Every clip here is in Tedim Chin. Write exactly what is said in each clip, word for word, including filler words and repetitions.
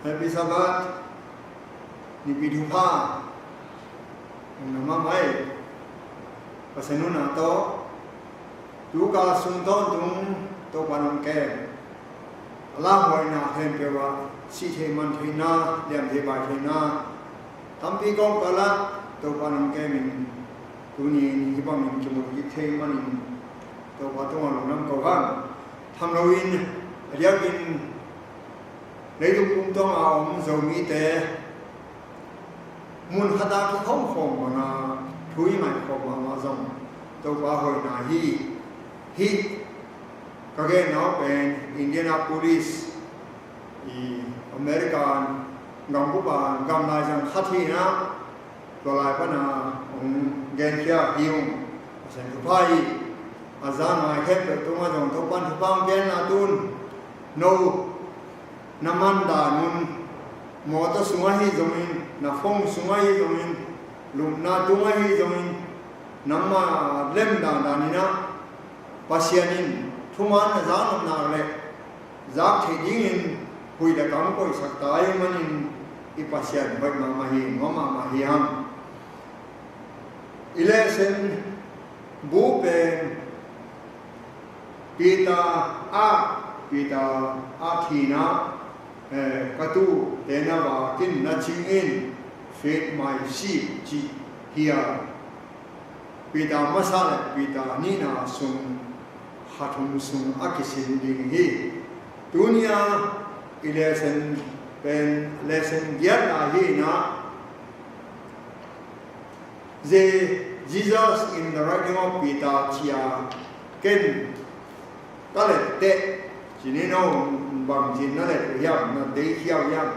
Happy Sabbath. Nipi thupha. Nang mahmah ei. Pasian nunna tawh tu kal sung tawntung Topa nong kem. A lauhuaina khempeuh ah sih theih, man theihna, liam theih, bai theihna tampi kawmkal ah Topa nong kemin tuni in hih bangin kimu kik thei manin Topa tungah lungdam ko hang. Tham loin a diakin leitung pumtuang a om Zomite mun khat ah kikhawmkhawm banga thu i ngaihkhawm mahmah zong Topa hoihna hi. Hih ka genna uh pen Indianapolis, i America gam bup a gamlai zang khat hi-in ah, tua lai pana hong genkhia hi ung. Pasian thupha hi. A za ngai khempeuh tungah zong Topa'n thupha hong genna tun no na man dan un, mawtaw sungah hi zongin, na phone sungah hi zongin, lupna tungah hi zongin, nangma lem dandan in ah Pasian in thuman na zak nopna leh zak theih dingin huih le kam koihsak ta ahih manin i Pasian hoih mahmah hi, nuam mahmah hi hang. I lesson bu pen Peter a, Peter a thina, eh, ka tuute na vak in na cing in, "Feed my sheep," cih hi a, Peter masa le Peter nihna sung kha thum sung a kisin ding hi. Tuni-a i lesson pen lesson giatna hi-in ah, Je-, Jesus in the writing of Peter ci-a ken ka let teh, ci-in, no bangci na let uh hiam, na deihkhia uh hiam?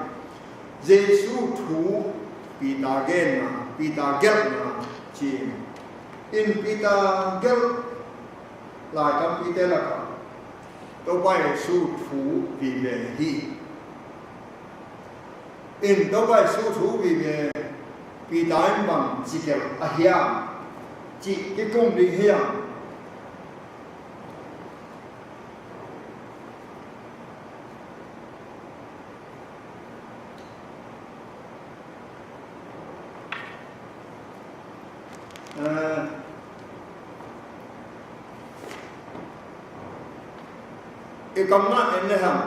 Jesu thu Peter genna, Peter gelhna ci-in, in Peter gelh lai tampite lakah Topa Jesu thu vive hi. In Topa Jesu thu vive Peter in bangci gelh a hiam cih kikum ding hiam? Eh, i kamna en le hang.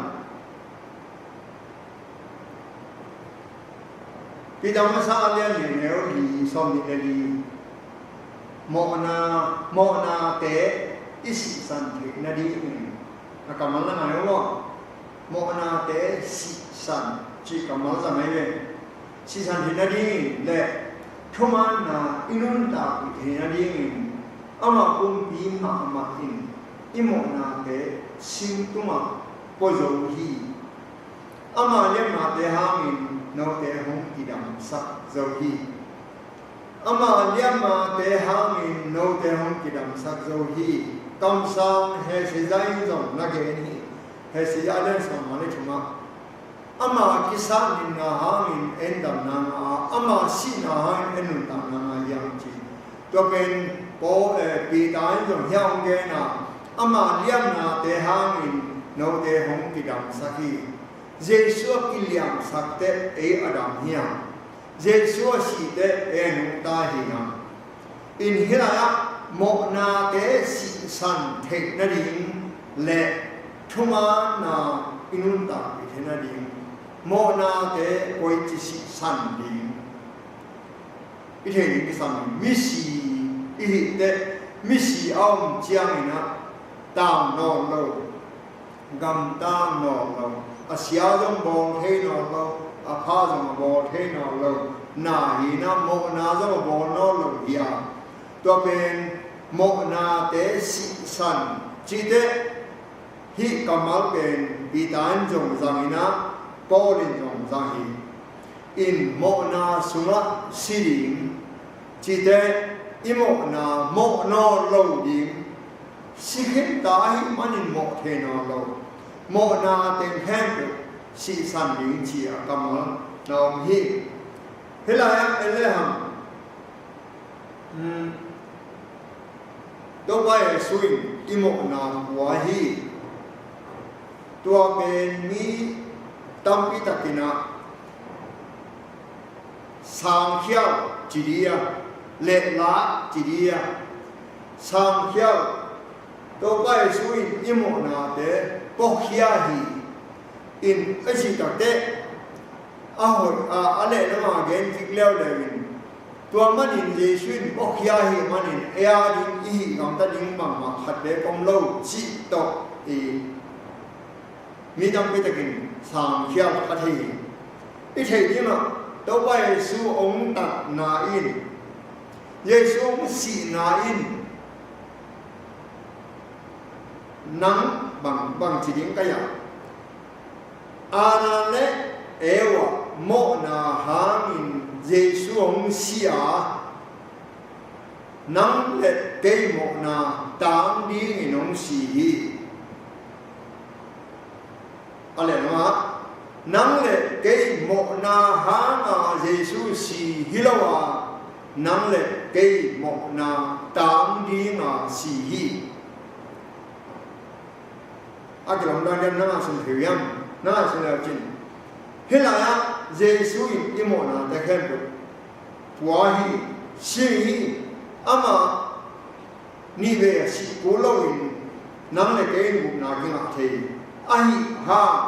Peter masa a lian nih neu li sawm nih le li. Mawhna, mawhnate i sihsan theih nadingin a kammal na ngai uh maw? Mawhnate sihsan cih kammal zang ahi ve. Sihsan theih nadingin le thumaanna i nuntakpih theih nadingin ama kumpi mahmah in i mawhnate singtungah pua zo hi. Ama liamnate hangin note hong kidamsak zo hi. Ama liamnate hangin note hong kidamsak zo hi. Kamsang Hesekiah in zong na gen hi. Hesekiah a lian sawmnga le thumah, ama kisatninna hangin en damna ngah a, ama sihna hangin en nuntakna ngah hi hang ci. Tua pen Paul, eh, Peter in zong hih hong gen a, ama liamnate hangin note hong kidamsak hi. Jesu a kiliamsak teh ei a dam hi hang. Jesu a sih teh ei a nungta hi hang. In hih lai-ah mawhnate sihsan theih nading le thumaanna i nuntakpih theih nading mawhnate koici sihsan ding i theih ding kisam in, misi i hih teh, misi a om ciangin ah tang nawn lo, gamtang nawn lo, a sia zong bawl thei nawn lo, a pha zong a bawl thei nawn lo, na hi-in ah mawhna zong a bawl nawn lo hi a, tua pen mawhnate sihsan cih teh, hih kammal pen Peter in zong zang in ah, Paul in zong zang hi. In mawhna sungah si ding cih teh, i mawhna mawh nawn lo ding, si khin ta ahih manin mawh thei nawn lo, mawhna teng khempeuh sihsan ding ci a kammal na om hi. Hih lai-ah en le hang, um, Topa Jesu in i mawhna pua hi. Tua pen mi tampi takin ah Sangkhial ci ding a, lehlak ci ding a, sangkhial. Topa Jesu in i mawhnate puakhia hi. In a cih takteh a hoih a, a lehlam a gen kik leuleu in, tua manin Jesu in puakhia hi manin ei a ding i hih gamta ding bangmah khat bek om lo cih tawh i mi tampi takin sangkhial kha thei hi. I theih dingah Topa Jesu hong tatna in, Jesu hong sihna in nang bang, bang ci ding ka hiam? Adam le Eva mawhna hangin Jesu hong si a, nang le kei mawhna tang dingin hong si hi. A lehlam ah, nang le kei mawhna hanga Jesu si hi lo a, nang le kei mawhna tang dinga si hi. A kilawm dan hiam, nang a sim thei hiam? Nang a sim leu cin. Hih lai-ah Jesu in i mawhnate khempeuh pua hi, si hi. Amah nih vei a sih kul loin nang le kei in gupna kingah thei. Ahi hang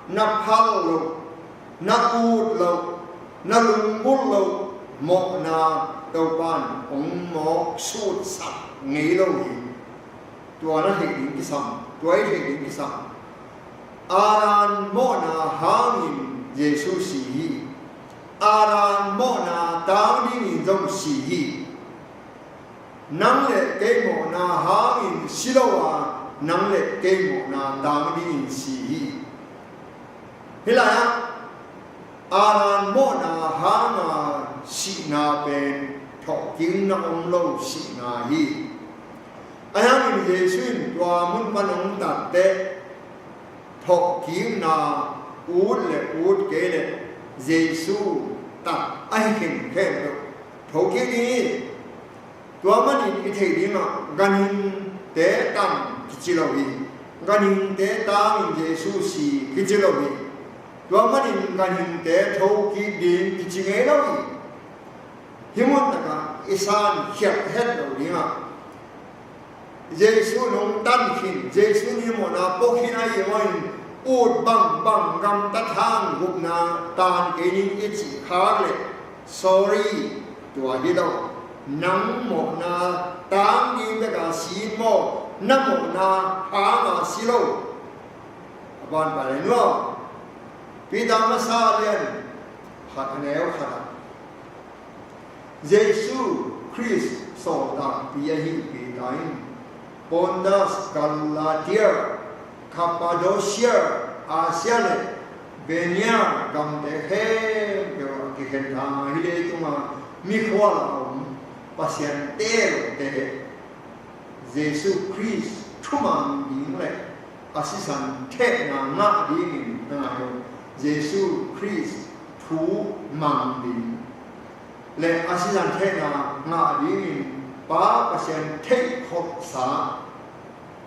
na phal loh, na ut loh, na lunggulh loh mawhna Topa in hong mawk sutsak ngei lo hi. Tua na theih ding kisam, tua i theih ding kisam. Adam mawhna hangin Jesu si hi. Adam mawhna tang dingin zong si hi. Nang le kei mawhna hangin si lo a, nang le kei mawhna tang dingin si hi. Hih lai-ah Adam mawhna hanga sihna pen thawhkikna om lo sihna hi. Ahi hangin Jesu in tua mun pan hong tatteh thawhkikna, ut le ut kei le Jesu tat ahi khin khem lo thokik ding hi. Tua manin i theih dingah ganhingte tan kici lo hi. Ganhingte tangin Jesu si kici lo hi. Tua manin ganhingte thokik ding kici ngei lo hi. Hih mun takah i san khiat het lo dingah Jesu nong tan khin, Jesu nih mawhna pua khin ahih manin ut bangbang gamtat hang gupna tan kei ning i cih khak leh, sorry, tua hi lo. Nang mawhna tang ding bek a si maw, na mawhna hang a si lo. A ban pai lai nuam. Peter masa lian khat a neu khat ah Jesu Khrist sawltakpi ahi Peter in Pontus, Galatia, Cappadocia, Asia le Bithynia gamte khempeuh ah kikhen tha a, hih leitunga mikhual a om Pasian teelte Jesu Khrist thumang ding le a sisan theihna ngah dingin, na ngai uh, Jesu Khrist thumang ding le a sisan theihna ngah dingin Pa Pasian theih khawhsa,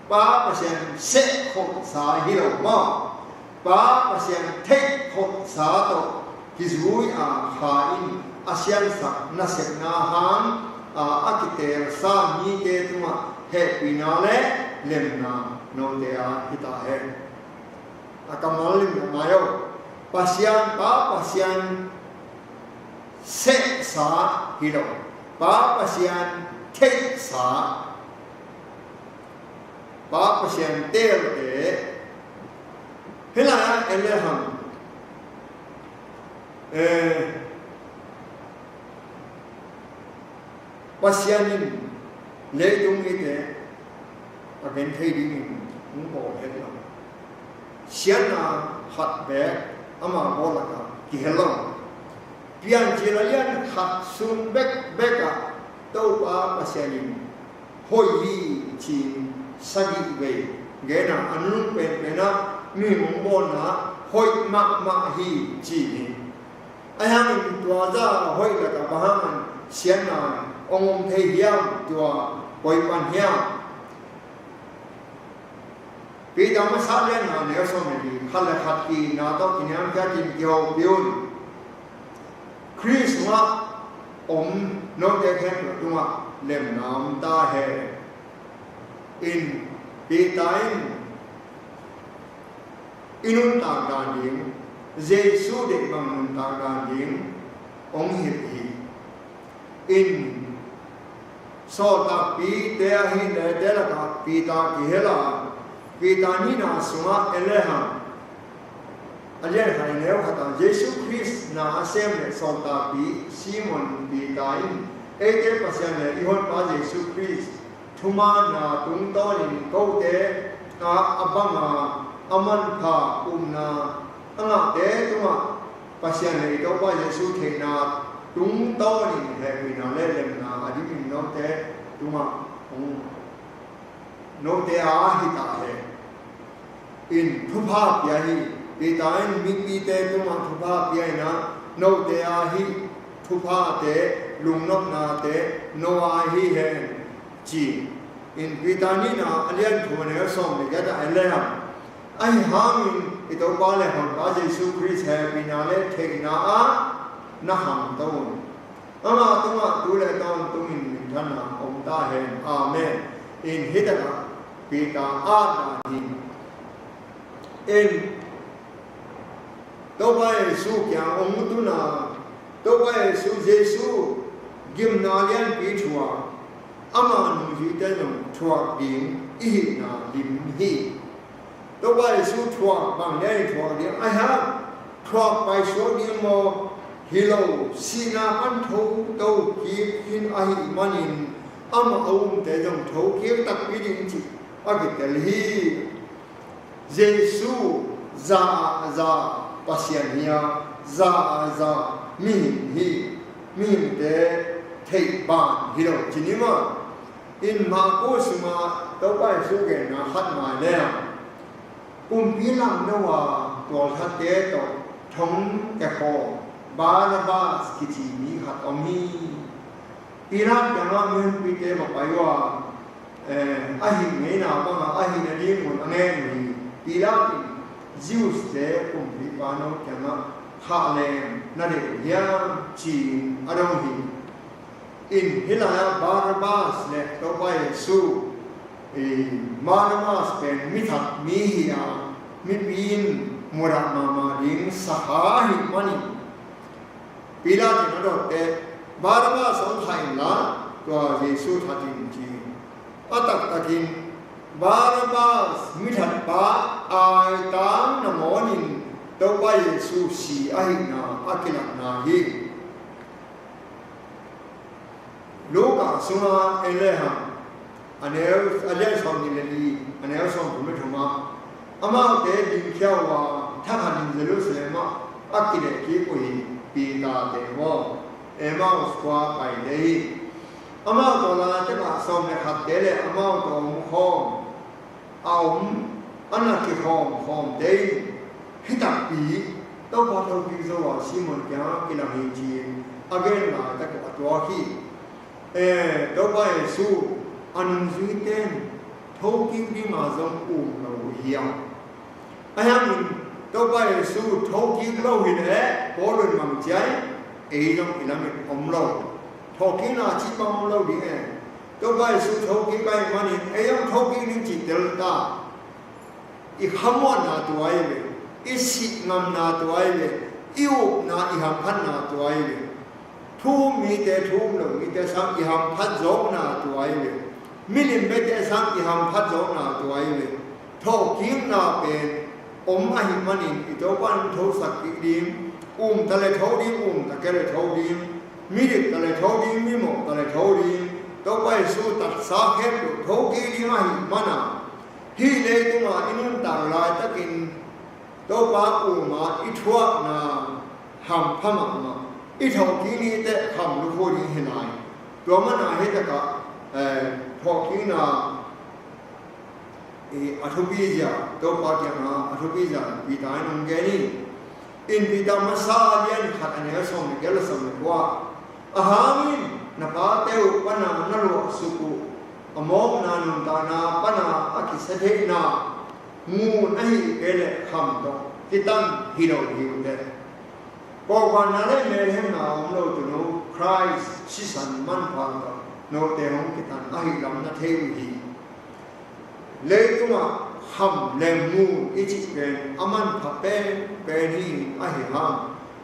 Pa Pasian seh khawhsa hi lo maw? Pa Pasian theih khawhsa tawh kizui a, Kha in a siansak nasepna hang a, a kiteelsa mite tungah hehpihna le lemna note a hi ta hen. A kammal lim na ngai aw. Pasian, Pa Pasian sehsa hi lo, Pa Pasian theihsa, Pa Pasian teelte. Hih lai-ah en le hang, eh, Pasian in leitung mite a gen thei dingin hong bawl het lo. Siatna khat beek ama bawl lakah kihel lo. Piancil a lian khat sung bekbek ah Topa Pasian in hoih hi ci-in sagih vei gen a, a nunung penpen ah mihing hong bawlna hoih mahmah hi ci hi. Ahi hangin tua zah a hoih lakah bang hangin siatna hong om thei hiam, tua koi pan hiam? Peter masa lian nga neu sawm le li, khat le khat ki-itna tawh kiniamkhiatin kihopih un. Khrih sungah om note khempeuh tungah lemna om ta hen. In Peter in i nuntak dan ding, Jesu deih bang nuntak dan ding hong hilh hi. In sawltakpite ahi leh te lakah Peter kihel a, Peter nihna sungah en lehang a lian khat a neu khat ah Jesu Khrih na a sem le sawltakpi Simon Peter in eite Pasian le i honpa Jesu Khrih thumanna tungtawnin kote a, a banga a manpha upna a ngahte tungah Pasian le i Topa Jesu theihna tungtawnin hehpihna le lemna a dimin note tungah hong note a hi ta hen. In thupha pia hi. Peter in mipite tungah thupha pia in ah note a hi thuphate, lungnopnate no a hi hen ci. In Peter nihna a lian thum a neu sawm le giat ah en lehang, ahi hangin i Topa le honpa Jesu Khrih hehpihna le theihna ah na khangto un. Ama tungah tu le tawntungin minthanna om ta hen. Amen. In hih takah Peter a dan hi. In Topa Jesu kiang hong tun a, Topa Jesu, Jesu gimna lianpi thuak, ama nungzuite zong thuak ding i hihna lim hi. Topa Jesu thuak bang lianin thuak ding a hiam? Thuak paisuak ding maw? Hi lo, sihna pan thoto kik hi ahih manin amah a umte zong thokik takpi ding cih a kitel hi. Jesu za ah za Pasian hi a, za ah za mihing hi. Mihingte theih ban hi lo ci ni maw? In Marku sungah Topa Jesu genna khat ngai leng, kumpi langno a tualthate tawh thong kiakhawm Barnabas kici mi khat om hi. Pilat kiangah mihonpite va pai uh a, eh, a hih ngeina bangah a hih nadingun a ngen uh hi. Pilat in Jews-te kumpipa no kiangah khah leng na deih uh hiam ci-in a dong hi. In hih lai-ah Barnabas le Topa Jesu, eh, Barnabas pen mithat mi hi a, mipi in mudah mahmah ding sakha ahih manin Pilat in a dawt teh, Barnabas hong khah inla tua Jesu that in ci. A taktakin Barnabas mithatpa aitang nangawnin Topa Jesu si ahihna a kilakna hi. Luka sungah en lehang, a neu, a lian sawmnih le li, a neu sawmthum le thumah, amaute dingkhia uh a, thakhatin Jerusalem ah a kilehkik uh hi. Peter-te maw, Emmaus khua paite hi. Amau tawh laitak ah sawm le khatte le amau tawh om khawm a om, a na kikhawm khawmte in, hih takpi Topa thokik zo a Simon kiangah kilang hi ci-in a gen laitak uh a tuak hi. Eh, Topa Jesu a nungzuite in thokik dingah zong um lo uh hiam? Ahi hangin Topa Jesu thokik lo hi leh Paul in bang ci hiam? Ei zong i lam in om lo. Thokikna cih bang om lo ding e. Topa Jesu thokik ahih manin ei zong thokik ding cih tel ta. I khamuanna tua hi ve, i sih ngamna tua hi ve, i upna i hamphatna tua hi ve. Thu um mite, thu um lo mite sang i hamphat zawkna tua hi ve. Milim mite sang i hamphat zawkna tua hi ve. Thawhkikna pen om ahih manin i Topa in thosak kik ding, um ta le tho ding, um ta kei le tho ding, midik ta le tho ding, mimawh ta le tho ding, Topa Jesu taksa khempeuh tho kik ding ahih mana, hih leitungah i nuntak laitakin Topa um a i thuakna hampha mahmah, i thawhkik ni teh kham lukhu ding hi lai. Tua mana hih takah, eh, thawhkikna, eh, a thupi zia, Topa kiangah a thupi zia Peter in hong gen hi. In Peter masa a lian khat a neu sawm le giat le sawm le kua, a hangin na pate uh pana na luahsuk uh, a mawkna nuntakna pana a kisia theihna ngun ahih kei leh kham tawh kitan hi lo hi uh teh. Kawkvanna le melhemna a om lo tunu Khrist sisan manpha tawh note hong kitan ahi lam na thei uh hi. Leitungah kham le mu i cih pen a manpha penpen hi. Ahi hang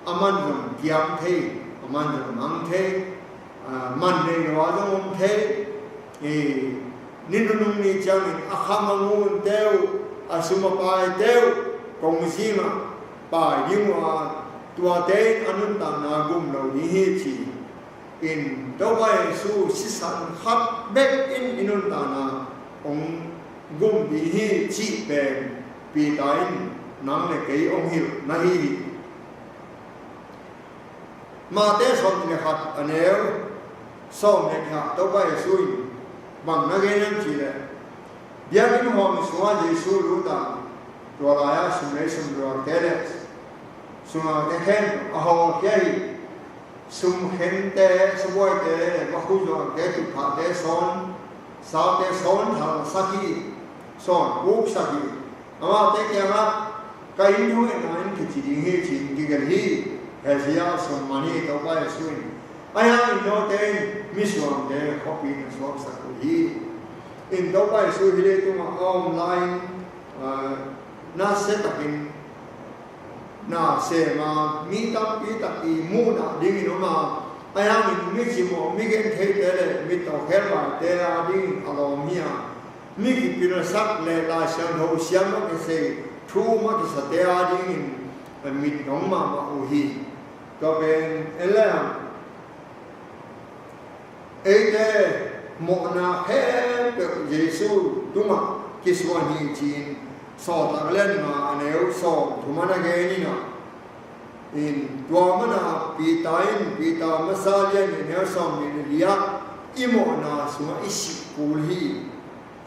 a man zong kiam thei, a man zong mang thei, a man nei lo a zong om thei. Ni nunung ni ciangin a kham a ngunte uh, a sum a paite uh kongzingah pai ding uh a, tuate in a nuntakna gum lo ding hi ci. In Topa Jesu sisan khat bek in i nuntakna hong gum ding hi cih pen Peter in nang le kei hong hilh na hi hi. Mate sawm le khat a neu sawm le khat, Topa Jesu in bang na gen hiam cih leh, biakinn huam sungah Jesu lut a, tua lai-ah sum le sum luangte le sum luangte khen a hawlkhia hi. Sum khente, sabuaite le vakhu zuangte, tuphate sawn, saute sawn thalsak hi, sawn puksak hi. Amaute kiangah ka inn hong etna inn kici ding hi ci-in kigelh hi. Hesia sum man hi. Topa Jesu in, ahi hangin note in misuangte khuapi na suaksak uh hi. In Topa Jesu hih leitungah a om lai-in, ah, nasia takin na sem a, mi tampi tak i muhdah dingin om a, ahi hangin mi cimawh, mi gentheite le mi tawkhelvaite a dingin a lawm hi a, mi kipilsak le Lai Siangtho siam a kisei, thu um a kisate a dingin mit dong mahmah uh hi. Tua pen en le hang, eite mawhna khempeuh Jesu tungah kisuan hi ci-in Sawltak a lian nga a neu sawm thum ah na gen in ah, in tua manin Peter in, Peter masa lian nih a neu sawm nih le li ah, i mawhna sungah i sih kul hi.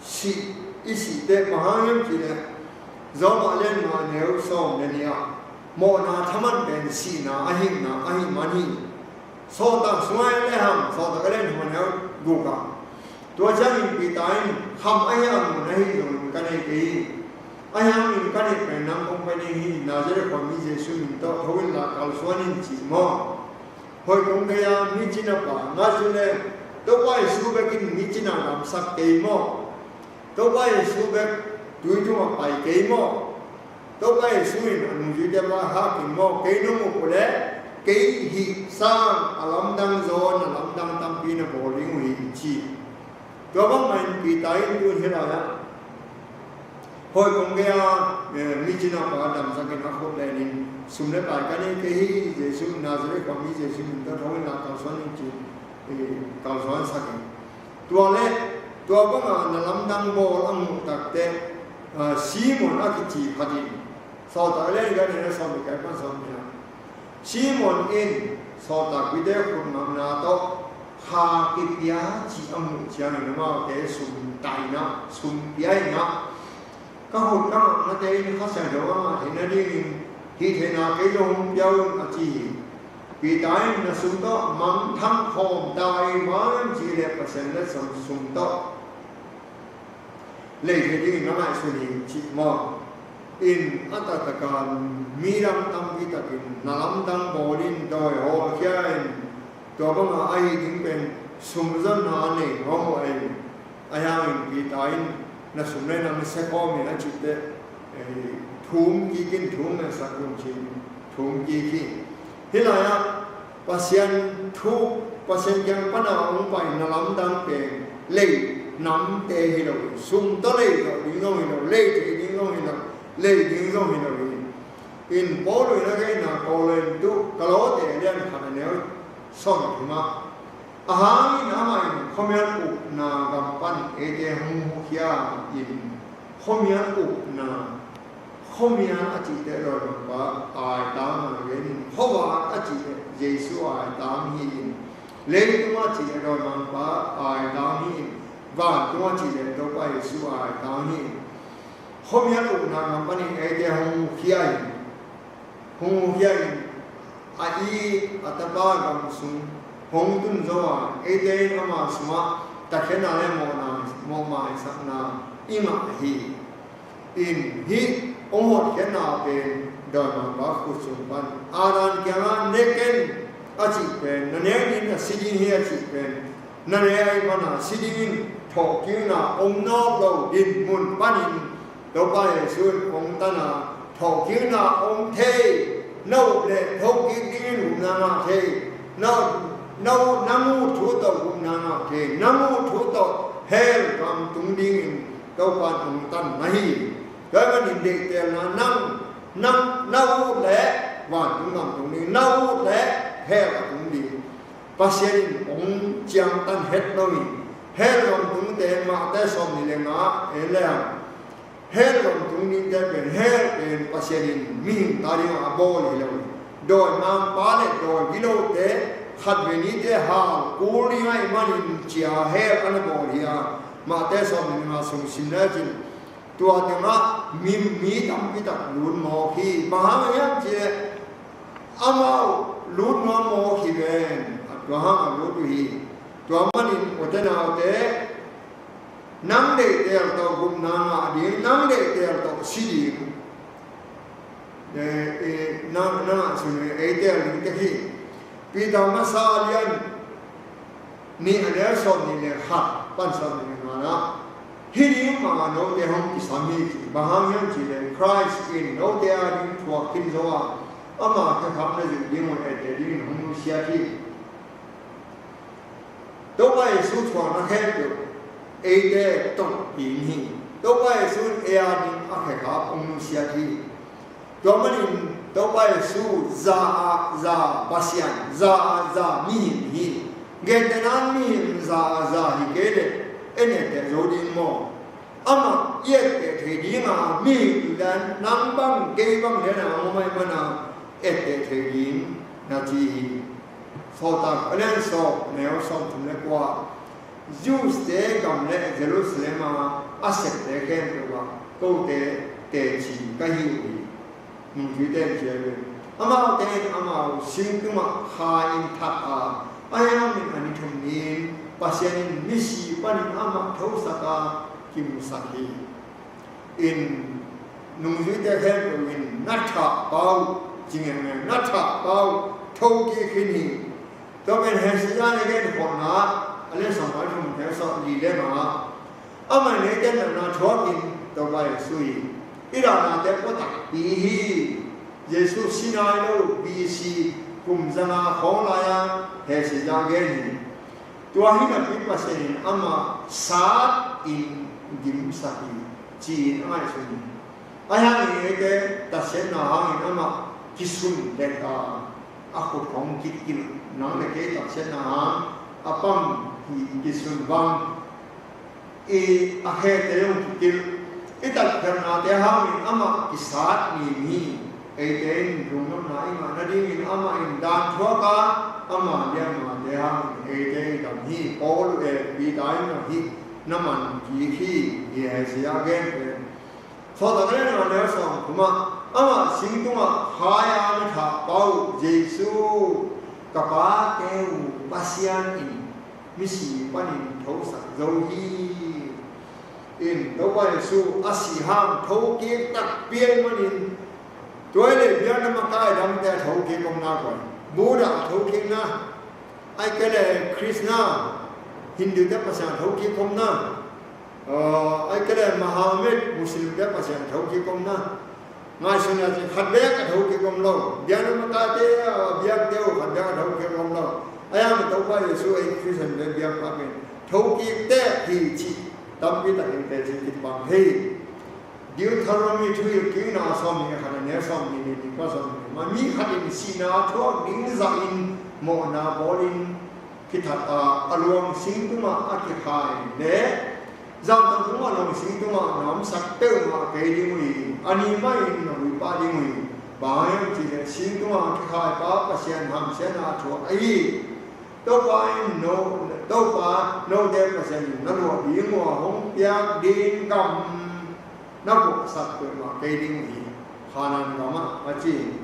Sih, i sih teh bang hang hiam cih leh, Rom a lian nga a neu sawm le nih ah, mawhna thaman pen sihna ahihna ahih man hi. Sawltak sungah en le hang, Sawltak a lian thum a neu guk ah, tua ciangin Peter in, kham ahi a ngun ahi zongin ka nei kei hi. Ahi hangin ka neih pen nang kong pia ding hi. Nazareth khuami Jesu min tawh tho inla kalsuan in ci maw? Hoih kong gei a, mi cina pa, nga zu le, Topa Jesu bek in mi cina damsak kei maw? Topa Jesu bek tui tungah pai kei maw? Topa Jesu in a nungzuite va hak in maw? Kei nong uk uh leh kei hih sang a lamdang zaw, na lamdang tampi na bawl ding uh hi, ci. Tua bangmah in Peter in tun hih lai-ah, hoih kong gei a, eh, mi cina pa damsak in a khut len in, sum le pai ka nei kei hi, Jesu, Nazareth khuami Jesu min tawh tho inla kalsuan in ci, eh, kalsuansak in. Tua le, tua banga na lamdang bawl a muh takteh, ah, Simon a kici khat in, Sawltak a lian nga a neu sawm le khat pan sawm nih ah, Simon in sawltakpite khut ngakna tawh kha kipia cih a muh ciangin amaute sum tai in ah, sum pia in ah, ka khut ka ngaknate in Kha Siangtho a ngah theihna dingin hih theihna kei zong hong pia un, a ci hi. Peter in, na sum tawh mangthang khawm ta hi, bang hang hiam cih leh Pasian letsong sum tawh lei thei dingin na ngaihsun hi, ci maw? In a taktak a midang tampi takin na lamdang bawl in, dawi hawlkhia in, tua banga ahi ding pen sum zonna a nei nuam uh a, in, ahi hangin Peter in, na sum le nang sia khawm in, a cih teh, eh, thum kik in, thum na sak un ci-in thum kik hi. Hih lai-ah Pasian thu, Pasian kiang pana hong pai na lamdang pen lei namte hi lo, sum tawh lei zawh ding zong hi lo, lei thei ding zong hi lo, lei ding zong hi lo hi. In Paul in a genna Korintu, Kolose lian khat a neu sawm thum ah, a hang in amah in khuamial ukna gam pan eite hong mukhia in, khuamial ukna, khuamial a cih teh dawimangpa aitang a gen in, khuavak a cih teh Jesu aitang hi in, leitung a cih teh dawimangpa aitang hi in, vantung a cih teh Topa Jesu aitang hi in. Khuamial ukna gam panin eite hong mukhia in, hong mukhia in, a it a tapa gam sung hong tun zo a, eite in ama sungah takhiatna le mawhna, mawhmaisakna i ngah hi. In hih hong hotkhiatna pen dawimangpa khut sung pan Adam kiangah ne ken a cih pen, na ne in a si ding hi a cih pen, na ne ahih mana si dingin thawhkikna om nawk lo dinmun panin Topa Jesu in hong tan a, thawhkikna om thei, na up leh thokik dingin upna ngah thei, na, na, na ut thu tawh upna ngah thei, na ut thu tawh hell gam tung dingin Topa in hong tan na hi. Tua ahih manin deihtelna, nang, nang na ut leh vantung gam tung ding, na ut leh hell a tung ding. Pasian in hong ciangtan het lo in, hell gam tungte, Mate sawmnih le nga en leng, hell gam tung dingte pen, hell pen Pasian in mihing ta dingin a bawl hi lo hi. Dawimangpa le dawi gilote khat vei nite hal kul ding ahih manin ci a hell a na bawl hi a, Mate sawmnih le nga sung sim lecin, tua tengah mi, mi tampi tak lut mawk hi. Bang hang hiam cih leh amau lut nuam mawk hi ven, tua hang a lut uh hi. Tua manin ute naute, nang deihtel tawh gupna ngah ding, nang deihtel tawh si ding. Eh, eh, nang, nang ah sun ei tel ding tek hi. Peter masa a lian nih a neu sawmnih le khat pan sawmnih le nga ah, hih ding mah note hong kisam hi ci. Bang hang hiam cih leh Christ in note a ding thuak khin zo a, ama khekhap na zuih ding un etteh dingin hong nusiat hi. Topa Jesu thuakna khempeuh eite tawh ding hi. Topa Jesu in ei a ding a khekhap hong nusiat hi. Tua manin Topa Jesu za a za Pasian, za a za mihing hi. Gentehna-in mihing za a za hi kei leh en etteh zo ding maw? Amah i etteh thei dinga mihing dan nang bang kei bang lian a om ahih mana etteh thei ding na ci hi. Sawltak a lian sawm, neu sawmthum le kua, Jews-te gam le Jerusalem a a septe khempeuh ah kote teci ka hi uh hi. Nungzuite in ci hi. Amaute in amau singtungah kha in thak a, ahi hangin a ni thum ni-in Pasian in misi panin amah thosak a kimusak hi. In nungzuite khempeuh in na thahpa uh, ci ngen ngen, na thahpa uh thokik khin hi. Tua pen Hezekiah in a genkholhna a lian sawm le thum, neu sawmli le nga ah, amah in eite natna thuakin Topa Jesu in i dahnate pua takpi hi. Jesu si nai lo B C kum zanga khawng lai-a Hezekiah gen hi. Tua hi napi Pasian in amah sat in gimsak hi, ci-in a ngaihsun hi. Ahi hangin eite tatsiatna hangin amah kisun lel a, a khut khawng kikilh, nang le kei tatsiatna hang a pang hi, kisun vang. I a khete zong kikilh, i tatkhialhnate hangin amah kisat ngim hi. Eite in lungdamna i ngah nadingin amah in dan thuak a, ama liamnate hangin eite i dam hi. Paul uh e, Peter in zong hih na man kik hi, hi Hezekiah gen pen. Sawltak a lian nga, neu sawmthum ah, amah singtungah khai a na thahpa uh Jesu, ka pate uh Pasian in misi panin thosak zo hi. In Topa Jesu a sih hang thokik takpi ahih manin, tua hi leh biakna makai dangte a thokik om na koi? Buddha a thokik na, ahih kei leh Krishna, Hindu-te pasian a thokik om na, ahih kei leh Muhammad, Muslim-te pasian a thokik om na. Ngaihsun a ci, khat beek a thokik om lo. Biakna makaite, ah, biakte uh khat beek a thokik om lo. Ahi hang Topa Jesu ei Khristian-te biakpa pen thokik teh hi cih tampi takin teci kipang hi. Deuteronomy thuhilhkikna sawmnih le khat, a neu sawmnih le nih pan sawmnih le nih. Mi khat in sihna a thuak ding zahin mawhna bawlin kithat a, a luang sing tungah a kikhai leh, zan tam tungah luang sing tungah na omsak peuhmah kei ding uh hi. A ni mahin na huih pah ding uh hi. Bang hang hiam cih leh sing tungah a kikhaipa Pasian hamsiatna a thuak ahi. Topa in no, Topa note Pasian in na luah ding uh a hong piak ding gam na puaksak peuhmah kei ding uh hi. Khanaan gamah a ci.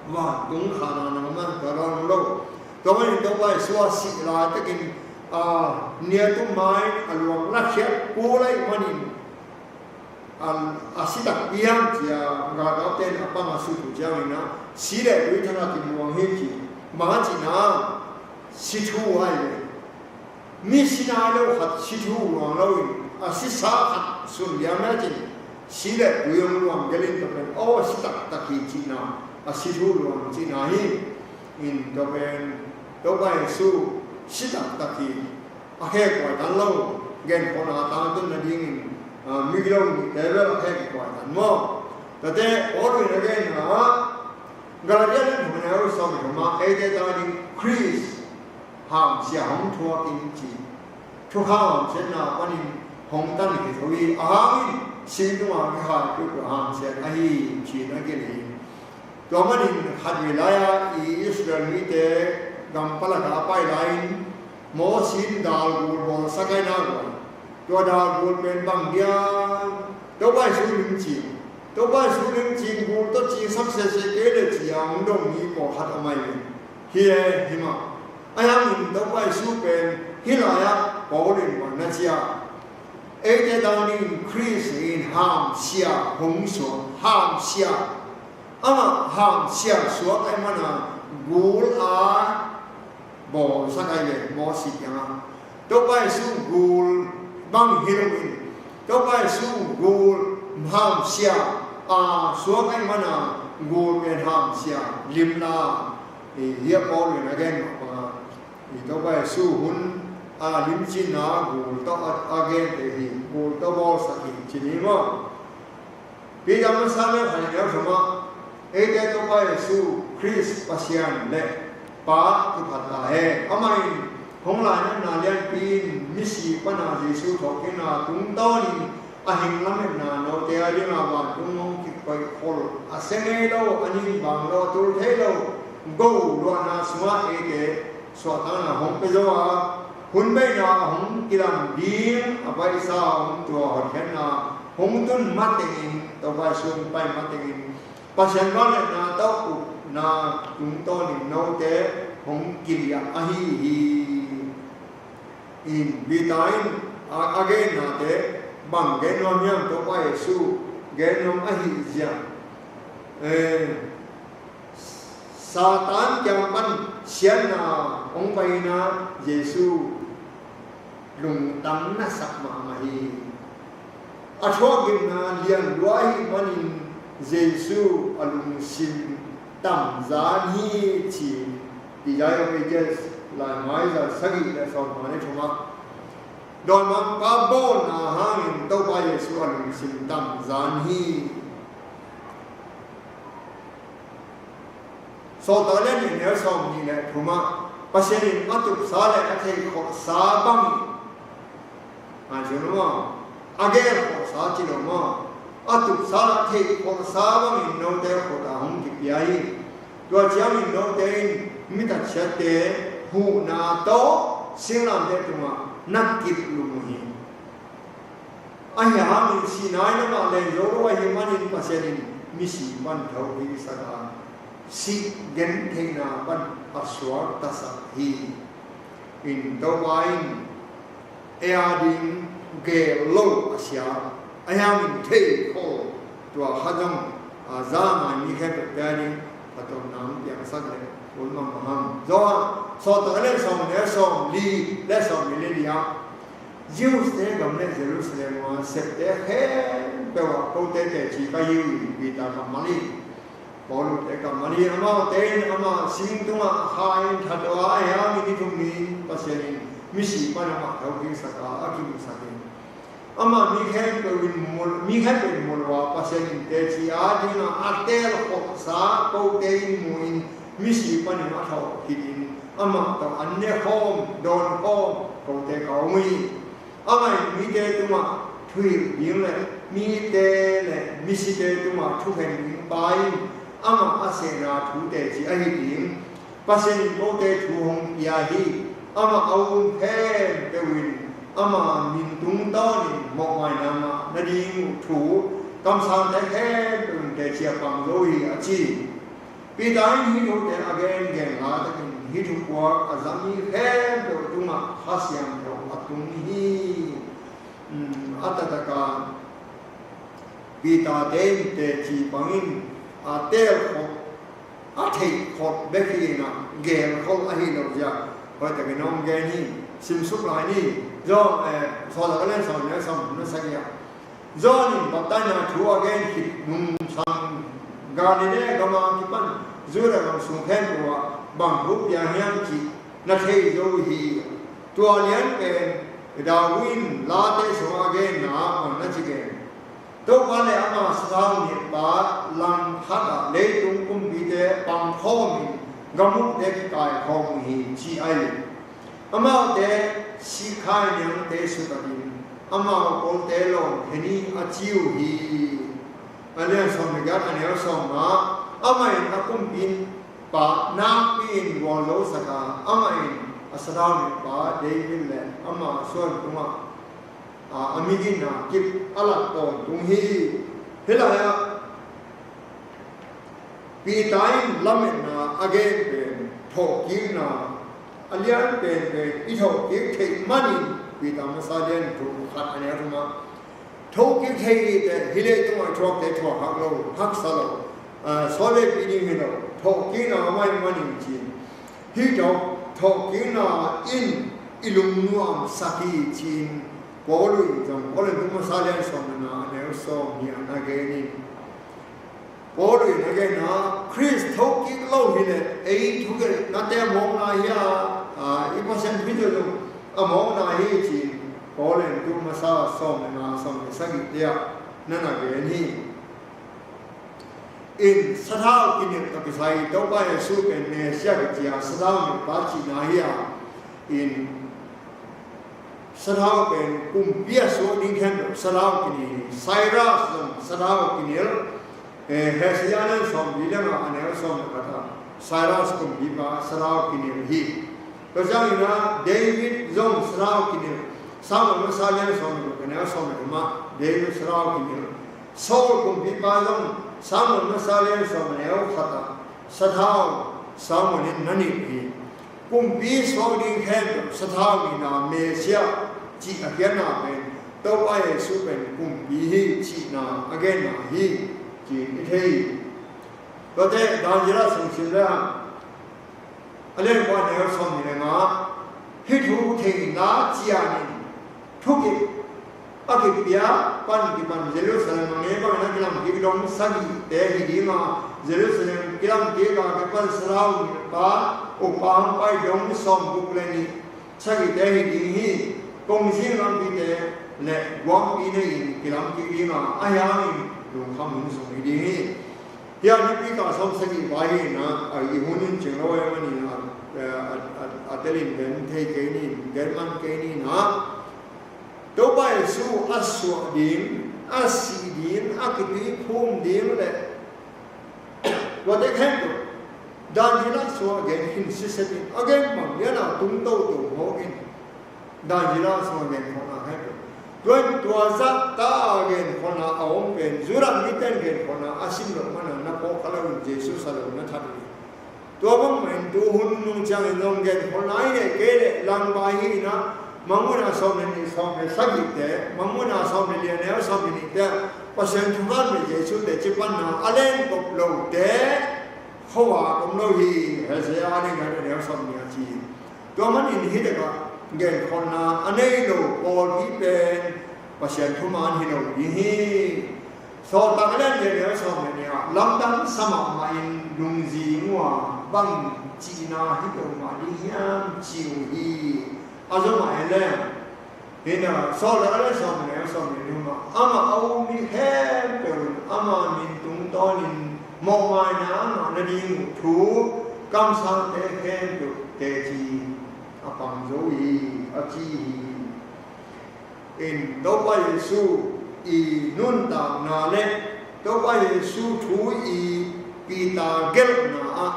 Vantung Khanaan gamah tua lo. Tua manin Topa Jesu a sih laitakin, ah, niat uh ma-in a luang lakhiat kul ahih manin A, a si takpi hiam ci-a galkapte in a pang a sut uh ciangin ah, si le tui thangatin luang hi ci. Bang a cihna, si thu ahi ve. Mi si nai lo khat si thu luang loin a sisa khat sun liam le cin, si le tui hong luang gelin tua pen aw, a si taktak hi cihna, a si thu luang cihna hi. In tua pen Topa Jesu si taktak hi. A khe kuai tan lo, gen khawhna tangtun nadingin, ah, mi gilo mite bel a khe kikuai tan maw? Tate Paul in a genna ah, Galatia lian thum neu sawm thum ah, eite tang ding Khrist hamsia hong thuak in ci. Thukham hamsiatna panin hong tan khit hi. A hangin sing tungah kikhai tuk hamsiat ahi ci-in a gelh hi. Tua manin khatvei lai-a i Israel mite gam palaka a pai lai-in Moses in dalgul bawlsak ahi nak uh a, tua dalgul pen bang diam? Topa Jesu lim cing. Topa Jesu lim cing, gul tawh cingsak sese kei le ci-a hong dong mi pawlkhat a mai hi e, hi mah. Ahi hangin Topa Jesu pen hih lai-ah Paul in bang na ci a, eite tang dingin Khrist in hamsia hong suak, hamsia. Amah hamsia suak ahih mana gul a bawlsak ahi ve, Moses kiangah. Topa Jesu gul bang hi loin, Topa Jesu gul hamsia a suak ahih mana gul pen hamsia limna, i, hi a Paul in a gen mah banga, i, Topa Jesu hun a limcinna gul tawh a, a gente hi, gul tawh bawlsak hi ci ni maw? Peter masa le khat neu thum ah, eite Topa Jesu Khrist Pasian le Pa kiphat ta hen. Amah in hong lainatna lianpi in misi pana Jesu thawhkikna tungtawnin a hing lametna note a dingah vantung hong kikoihkhol, a sia ngei lo, a nin bang lo, a tul thei lo, go luahna sungah eite suahtakna hong pia zo a, hun beina a hong kilang ding a paisa hong tua hotkhiatna hong tun matengin, Topa Jesu hong pai matengin, Pasian vangliatna tawh upna tungtawnin note hong kiliah ahi hi. In Peter in a, a gennate bang gen nuam hiam? Topa Jesu gen nuam ahih ziang, eh, Satan kiang pan siatna hong paina Jesu lungtang nasak mahmah hi. A thuakgimna lian lua ahih manin Jesu a lungsim tamzan hi ci-in Isaiah pages laimai za sagih le sawmnga le thum ah, dawimangpa bawlna hangin Topa Jesu a lungsim tamzan hi. Sawltak lian nih neu sawmnih le thum ah, Pasian in a tupsa le a theihkholhsa bangin, a ci lo maw, a gelkholhsa ci lo maw, a tupsa le a theihkholhsa bangin note khut ah hong kipia hi. Tua ciangin note in mi tatsiatte huhna tawh singlamteh tungah na kilum uh hi. Ahi hangin sihna in amah len zo lo ahih manin Pasian in misi pan thokiksak a, sih gentheihna pan a suaktasak hi. In Topa in ei a ding gel lo a sia, ahi hangin theikhol tua khat zong, a, za ngai mi khempeuhte a ding phattuamna hong piangsak le un mahmah hang. Johan sawltak lian sawm le sawm li le sawm li le li ah, Jews-te gam le Jerusalem a septe khempeuh ah kote teci ka hi uh hi, Peter kammal hi. Paul-te kammal hi. Amaute in amah sing tungah kha in that uh a, ahi hangin ni thum ni-in Pasian in misi pan amah thokiksak a, a kimusak hi. Amah mi khempeuh in mu, mi khempeuh in mu lo a, Pasian in teci a dingah a teelkholhsa kote in mu-in misi panin a thawh khit in amah tawh an ne khawm, dawn khawm kote ka om uh hi. Amah in mite tungah thuhilh ding le mite le misite tungah thukhen ding pa in amah a sehna thu teci ahi ding. Pasian in kote thu hong pia hi. Amah a um khempeuh in ama min tungtawnin mawhmaina ngah nading uh thu kamsangte khempeuh in teci a pang zo hi, a ci. Peter in hih thute a gengen laitakin hih thupuak a za mi khempeuh tungah Kha Siangtho a tung hi. Um, a taktak a Peter-te in teci bangin a teel khol, a theih khol bek hi in a, geel khol ahi lo zia hoihtakin hong gen hi. Simsuk lai ni. John, eh, Sawltak a lian sawm, neu sawm na sagih ah, John in baptisma thu a gen khit nungsang Galilee gam a kipan Judah gam sung khempeuh ah bang thu piang hiam cih na thei zo uh hi. Tua lian pen David in Late sungah a genna ah bang na ci gen? Topa le ama sathau nihpa langkhat ah leitung kumpite pangkhawm in, gam ukte kikaikhawm uh hi, ci ahi. Amaute sikhai niangte sutatin amau kolte lawng khen hi, a ci uh hi. A lian sawm le giat, a neu sawm ah, amah in a kumpipa nakpi-in gualzosak a, amah in a sathau nihpa David le ama suan tungah a, a miginna kip a lak tawntung hi. Hih lai-ah Peter in lametna a gen pen thawhkikna a lian penpen i thawhkik theih manin, Peter masa lian thum khat, a neu thum ah, thawhkik thei hi teh, hih leitungah i thuakte thuak hak lo, haksa lo, a, sawtveipi ding hi lo, thawhkikna a mai manin ci-in, hih tawh thawhkikna in i lungnuamsak hi, ci-in Paul in zong Korin bung masa lian sawm le nga, a neu sawmnih ah na gen in. Paul in a genna, Khrist thokik lo hileh ei thugelhnate a mawkna hi a, a, i Pasian thuhilh zong a mawkna hi, ci-in Korin bung masa sawm le nga, sawm le sagihte ah na na gen hi. In sathau kinilh tawh kisai Topa Jesu pen Messiah kici a, sathau nilhpa cihna hi a, in sathau pen kumpi a suak ding khempeuh sathau kinilh hi. Cyrus zong sathau kinilh. Eh, Hezekiah lian sawmli le nga, a neu sawm le khat ah Cyrus kumpipa sathau kinilh hi. Tua ciangin ah David zong sathau kinilh. Samuel masa lian sawm le guk, a neu sawm le thum ah David sathau kinilh. Saul kumpipa zong Samuel masa lian sawm, a neu khat ah sathau Samuel in na nilh hi. Kumpi suak ding khempeuh sathau nihna, Messiah cih a khiatna pen Topa Jesu pen kumpi hi cihna a genna hi, ci-in i thei hi. Tuate Dan Zila sung sim le hang, a lian kua, a neu sawmnih le nga, hih thu theihna ciangin thukik a kipia pan kipan Jerusalem a ngei bangin a kilamkik dong sagihte hi ding a, Jerusalem kilamkik a kipan sathau nilhpa, ukpa hong pai dong sawmguk le nih sagihte hi ding hi. Kongzing lampite le guampi nei-in kilamkik ding a, ahi hangin lungkham hun sung hi ding hi. Hih a nipi kah sawm sagih vai hi in ah, a, i hun in cing lo ahih manin ah, eh, a, a, a telin gen thei kei ni, gen man kei ni in ah, Topa Jesu a suah ding, a sih ding, a kituiphum ding le tuate khempeuh Dan Zila sungah gen khin sitset in, a gen bang lian a tung toto mawk in. Dan Zila sungah genkholhna khempeuh. Tua in tua zahta a genkholhna a om pen Judah mite in genkholhna a sim loh manin na phawk kha lo in, Jesu sa lo na that hi. Tua bangmah in tu hun nung ciangin zong genkholhna i neih kei leh langbai hi in ah, Mangmuhna sawm le nih, sawm le sagihte, Mangmuhna sawm le li, a neu sawm le nihte, Pasian thuman le Jesu teci panna a lengkop lote khuavak om lo hi, Hezekiah a lian khat, a neu sawmnih a ci hi. Tua manin hih takah genkholhna a nei lo pawlpi pen Pasian thuman hi lo ding hi. Sawltak a lian giat, a neu sawm le nih ah, lamdang sa mahmah in lungzing uh a, bang cihna hi lo mah ding hiam, ci uh hi. A zom ah en leng, hih na, Sawltak a lian sawm le nih, a sawm le thum ah, amah a um mi khempeuh in ama min tungtawnin mawhmaina a ngah nading uh thu kamsangte khempeuh teci a pang zo hi, a ci hi. In Topa Jesu i nuntakna le Topa Jesu thu i Peter gelhna ah,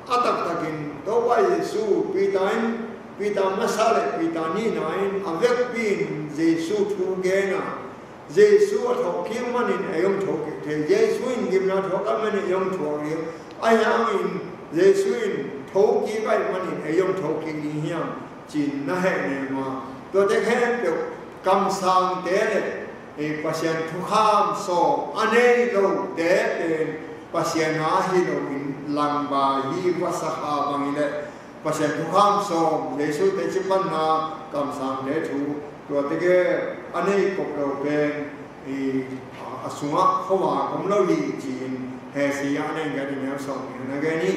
a taktakin Topa Jesu, Peter in, Peter masa le Peter nihna in a vekpi in Jesu thu gen a, Jesu a thawhkik manin ei hong thokik thei, Jesu in gimna thuak ahih manin ei hong thuak ding, ahi hangin Jesu in thokik ahih manin ei hong thokik ding hiam, ci-in na hehnem a, tuate khempeuh kamsangte le, Pasian thukham sawm a nei lote pen Pasian a hi loin langbai hi, vasa kha bang hi leh Pasian thukham sawm, Jesu teci panna, kamsangte thu, tuate gel a nei kop lo pen i, a, a sungah khuavak om lo hi ci-in Hesea a nei gen i neu sawm ni na gen hi.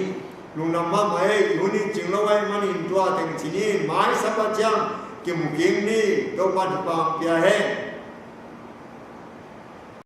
Lungdam mahmah ei, i hun in cing lo ahih manin tua teng ci ni, mai Sabbath ciang kimu kik ni, Topa'n thupha pia hen.